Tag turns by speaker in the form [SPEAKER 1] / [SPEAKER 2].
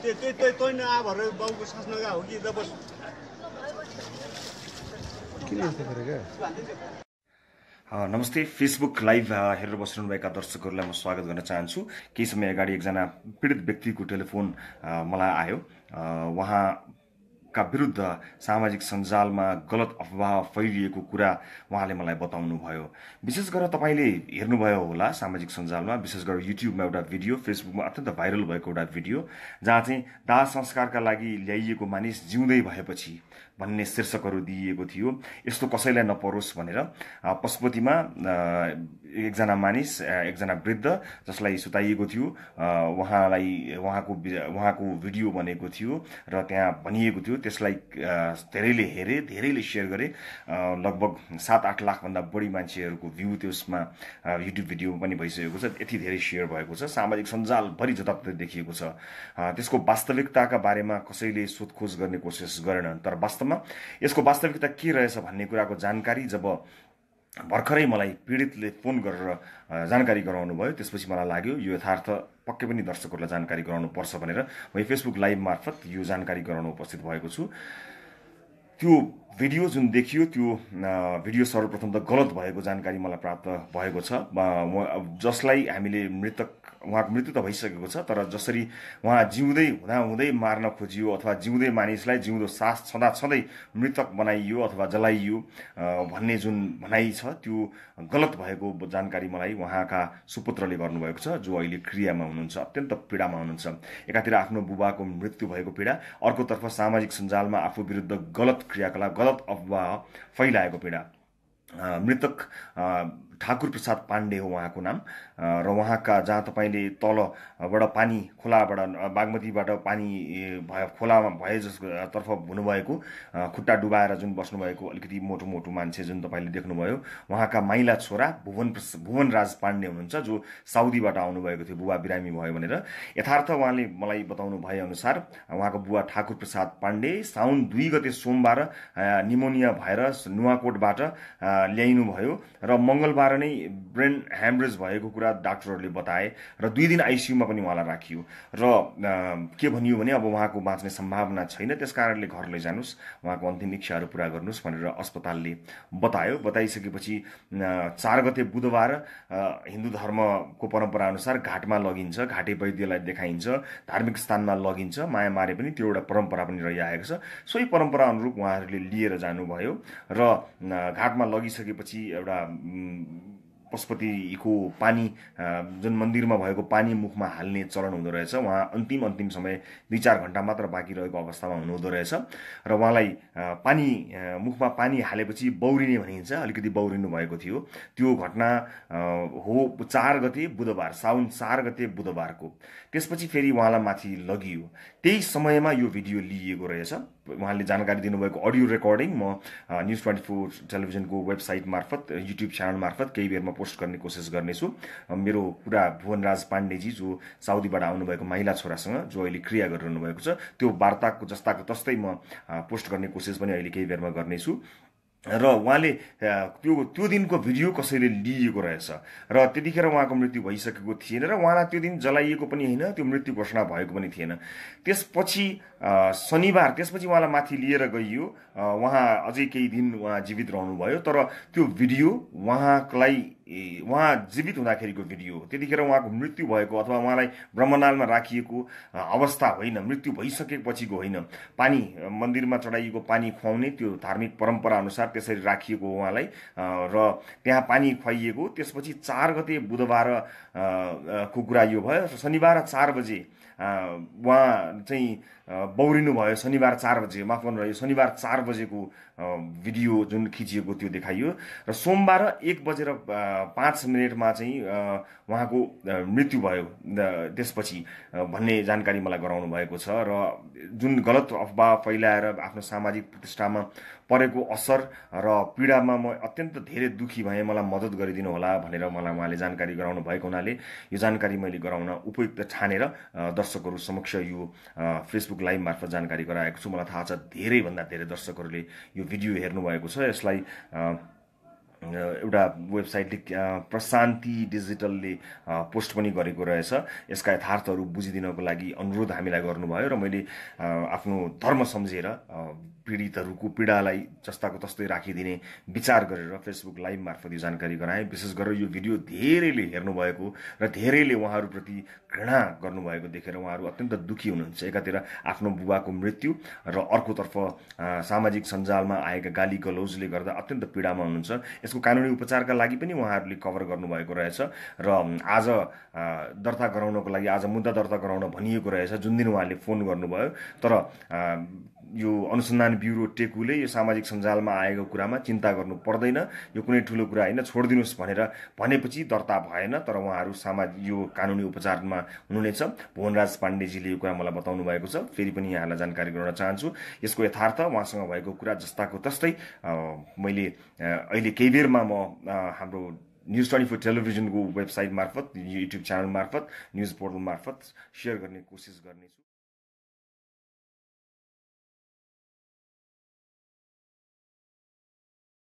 [SPEAKER 1] त्यो नआभर बाउको सास नगा हो कि जब किन यस्तो गरेको
[SPEAKER 2] नमस्ते फेसबुक लाइभ हेरेर बस्नुभएका दर्शकहरूलाई म स्वागत गर्न चाहन्छु। केही समय अगाडि एकजना पीडित व्यक्तिको टेलिफोन मलाई आयो। उहाँका विरुद्ध सामाजिक सञ्जालमा गलत अफवाह फैलिएको कुरा उहाँले मलाई बताउनु भयो। विशेष गरेर तपाईले हेर्नुभयो होला सामाजिक सञ्जालमा, विशेष गरेर युट्युबमा एउटा भिडियो, फेसबुकमा अत्यन्त भाइरल भएको एउटा भिडियो जहाँ चाहिँ दाह संस्कारका लागि ल्याइएको मानिस जिउँदै भएपछि भन्ने शीर्षकहरू दिइएको थियो। यस्तो कसैलाई नपरोस् भनेर पशुपतिमा एकजना मानिस, एकजना वृद्ध जसलाई सुताइएको थियो, उहाँको भिडियो बनेको थियो र त्यहाँ भनिएको थियो। त्यसलाई धेरैले हेरे, धेरैले सेयर गरे। लगभग 7-8 लाख भन्दा बढी मान्छेहरूको भ्यू त्यसमा युट्युब भिडियोमा पनि भइसकेको छ। यति धेरै सेयर भएको छ, सामाजिक सञ्जालभरि जताततै देखिएको छ। त्यसको वास्तविकताका बारेमा कसैले सोधखोज गर्ने कोसिस गरेनन्, तर वास्तवमा यसको वास्तविकता के रहेछ भन्ने कुराको जानकारी जब भर्खरै मलाई पीडितले फोन गरेर जानकारी गराउनु भयो, त्यसपछि मलाई लाग्यो यो यथार्थ पक्कै पनि दर्शकहरूलाई जानकारी गराउनु पर्छ भनेर म फेसबुक लाइभ मार्फत यो जानकारी गराउन उपस्थित भएको छु। त्यो भिडियो जुन देखियो, त्यो भिडियो सर्वप्रथम त गलत भएको जानकारी मलाई प्राप्त भएको छ। जसलाई हामीले उहाँको मृत्यु त भइसकेको छ, तर जसरी उहाँ जिउँदै हुँदै मार्न खोजियो अथवा जिउँदै मानिसलाई जिउँदो सास छँदै मृतक बनाइयो अथवा जलाइयो भन्ने जुन भनाइ छ, त्यो गलत भएको जानकारी मलाई उहाँका सुपुत्रले गर्नुभएको छ, जो अहिले क्रियामा हुनुहुन्छ, अत्यन्त पीडामा हुनुहुन्छ। एकातिर आफ्नो बुबाको मृत्यु भएको पीडा, अर्कोतर्फ सामाजिक सञ्जालमा आफू विरुद्ध गलत क्रियाकलाप, गलत अफवाह फैलाएको पीडा। मृतक ठाकुर प्रसाद पाण्डे हो उहाँको नाम र उहाँका जहाँ तपाईँले तलबाट पानी खोलाबाट, बागमतीबाट पानी खोलामा भए जसतर्फ हुनुभएको, खुट्टा डुबाएर जुन बस्नुभएको अलिकति मोटो मान्छे जुन तपाईँले देख्नुभयो, उहाँका माइला छोरा भुवनराज पाण्डे हुनुहुन्छ, जो साउदीबाट आउनुभएको थियो बुबा बिरामी भयो भनेर। यथार्थ उहाँले मलाई बताउनु भए अनुसार उहाँको बुबा ठाकुर प्रसाद पाण्डे साउन 2 गते सोमबार निमोनिया भएर नुवाकोटबाट ल्याइनु भयो र मङ्गलबार नै ब्रेन ह्यामरेज भएको कुरा डाक्टरहरूले बताए र 2 दिन आइसियुमा पनि उहाँलाई राखियो र के भनियो भने अब उहाँको बाँच्ने सम्भावना छैन, त्यसकारणले घर लैजानुस्, उहाँको अन्तिम इच्छाहरू पूरा गर्नुहोस् भनेर अस्पतालले बतायो। बताइसकेपछि 4 गते बुधबार हिन्दू धर्मको परम्परा अनुसार घाटमा लगिन्छ, घाटे वैद्यलाई देखाइन्छ, धार्मिक स्थानमा लगिन्छ, माया मारे पनि त्यो एउटा परम्परा पनि रहिआएको छ। सोही परम्परा अनुरूप उहाँहरूले लिएर जानुभयो र घाटमा लगिसकेपछि एउटा पशुपतिको पानी जुन मन्दिरमा भएको पानी मुखमा हाल्ने चलन हुँदो रहेछ। उहाँ अन्तिम समय 2-4 घण्टा मात्र बाँकी रहेको अवस्थामा हुनुहुँदो रहेछ र उहाँलाई मुखमा पानी हालेपछि बौरिने भनिन्छ, अलिकति बौरिनु भएको थियो। त्यो घटना हो 4 गते बुधबार, साउन 4 गते बुधबारको। त्यसपछि फेरि उहाँलाई माथि लगियो। त्यही समयमा यो भिडियो लिइएको रहेछ। उहाँले जानकारी दिनुभएको अडियो रेकर्डिङ म न्युज 24 टेलिभिजनको वेबसाइट मार्फत, युट्युब च्यानल मार्फत केही बेरमा पोस्ट गर्ने कोसिस गर्नेछु। मेरो कुरा भुवनराज पाण्डेजी, जो साउदीबाट आउनुभएको माइला छोरासँग, जो अहिले क्रिया गरिरहनु भएको छ, त्यो वार्ताको जस्ताको तस्तै म पोस्ट गर्ने कोसिस पनि अहिले केही बेरमा गर्नेछु। र उहाँले त्यो दिनको भिडियो कसैले लिएको रहेछ र त्यतिखेर उहाँको मृत्यु भइसकेको थिएन र उहाँलाई त्यो दिन जलाइएको पनि होइन, त्यो मृत्यु घोषणा भएको पनि थिएन। त्यसपछि शनिबार, त्यसपछि उहाँलाई माथि लिएर गइयो। उहाँ अझै केही दिन उहाँ जीवित रहनुभयो, तर त्यो भिडियो उहाँ जीवित हुँदाखेरिको भिडियो, त्यतिखेर उहाँको मृत्यु भएको अथवा उहाँलाई ब्रह्मनालमा राखिएको अवस्था होइन, मृत्यु भइसकेपछिको होइन। पानी मन्दिरमा चढाइएको पानी खुवाउने त्यो धार्मिक परम्परा अनुसार त्यसरी राखिएको उहाँलाई र त्यहाँ पानी खुवाइएको। त्यसपछि 4 गते बुधबार को कुरा यो भयो। शनिबार 4 बजे उहाँ चाहिँ बौरिनु भयो। शनिबार 4 बजे, माफ गर्नु, शनिबार 4 बजेको भिडियो जुन खिचिएको त्यो देखाइयो र सोमबार 1:05 चाहिँ उहाँको मृत्यु भयो त्यसपछि भन्ने जानकारी मलाई गराउनु भएको छ। र जुन गलत अफवाह फैलाएर आफ्नो सामाजिक प्रतिष्ठामा परेको असर र पीडामा म अत्यन्त धेरै दुखी भएँ, मलाई मद्दत गरिदिनु होला भनेर मलाई उहाँले जानकारी गराउनु भएको हुनाले यो जानकारी मैले गराउन उपयुक्त ठानेर दर्शकहरू समक्ष यो फेसबुक लाइभ मार्फत जानकारी गराएको छु। मलाई थाहा छ धेरैभन्दा धेरै दर्शकहरूले यो भिडियो हेर्नु भएको छ। यसलाई एउटा वेबसाइटले प्रशान्ति डिजिटलले पोस्ट पनि गरेको रहेछ। यसका यथार्थहरू बुझिदिनको लागि अनुरोध हामीलाई गर्नुभयो र मैले आफ्नो धर्म सम्झेर पीडितहरूको पीडालाई जस्ताको तस्तै राखिदिने विचार गरेर फेसबुक लाइभ मार्फत यो जानकारी गराएँ। विशेष गरेर यो भिडियो धेरैले हेर्नुभएको र धेरैले उहाँहरूप्रति घृणा गर्नुभएको देखेर उहाँहरू अत्यन्त दुखी हुनुहुन्छ। एकातिर आफ्नो बुबाको मृत्यु र अर्कोतर्फ सामाजिक सञ्जालमा आएका गाली गलौजले गर्दा अत्यन्त पीडामा हुनुहुन्छ। यसको कानुनी उपचारका लागि पनि उहाँहरूले कभर गर्नुभएको रहेछ र आज दर्ता गराउनको लागि आज मुद्दा दर्ता गराउन भनिएको रहेछ जुन दिन उहाँले फोन गर्नुभयो। तर यो अनुसन्धान ब्युरो टेकुले यो सामाजिक सञ्जालमा आएको कुरामा चिन्ता गर्नु पर्दैन, यो कुनै ठुलो कुरा होइन, छोडिदिनुहोस् भनेर भनेपछि दर्ता भएन। तर उहाँहरू यो कानुनी उपचारमा हुनुहुनेछ। भुवनराज पाण्डेजीले यो कुरा मलाई बताउनु भएको छ। फेरि पनि यहाँलाई जानकारी गराउन चाहन्छु। यसको यथार्थ उहाँसँग भएको कुरा जस्ताको तस्तै मैले अहिले केही बेरमा म हाम्रो न्युज 24 टेलिभिजनको वेबसाइट मार्फत, युट्युब च्यानल मार्फत, न्युज पोर्टल मार्फत सेयर गर्ने कोसिस गर्नेछु।